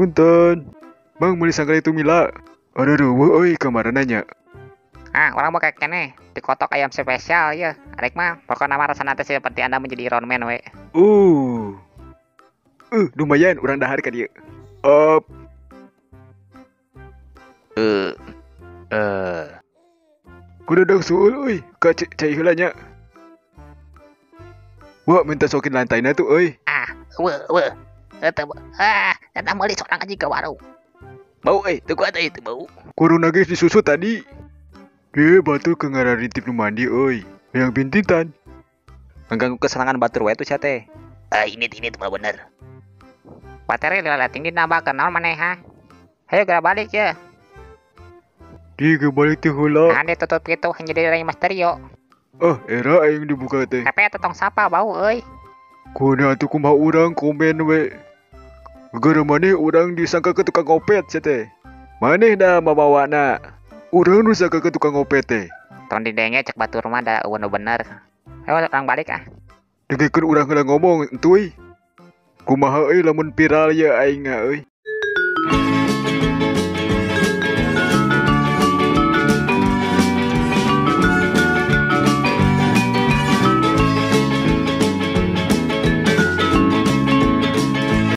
Punten. Mang meuli sangkali tumila. Aduh aduh euy kamarana nya. Ah, urang mah keneh dikotok ayam spesial ya. Arek mah pokokna mah rasana teh seperti Anda menjadi Iron Man we. Lumayan urang dahar ka dieu. Kudu dong suul euy, ka cai heula nya. Wah, minta sokin lantaina tuh euy. Ah, weuh weuh. Eta ah, eta meuli sorangan jiga warung. Bau euy, teu kuat euy, teu bau. Corona geus disusu tadi. Dia batur ke ngararintip nu mandi euy. Yang bintitan. Mengganggu kesenangan batur wae tuh sia teh. Ah, ini tuh bener. Baterai lila tinggi nambah kenal maneh ha. Hayo geura balik ya. Di balik teh heula. Nah, ditutup gitu hanya jadi Rey Mysterio. Ah, era aing dibuka teh. Tapi eta tong sapa bau euy. Kuna atuh kumaha urang komen we. Gara maneh urang disangka ke tukang ngopet sia teh. Maneh dah mamawana. Urang nu sangka ke tukang ngopet teh. Tong didenge cek batur mah da eueun nu bener. Ayo urang balik ah. Dengekeun urang heula ngomong entuy. Kumaha euy lamun viral ya aing euy.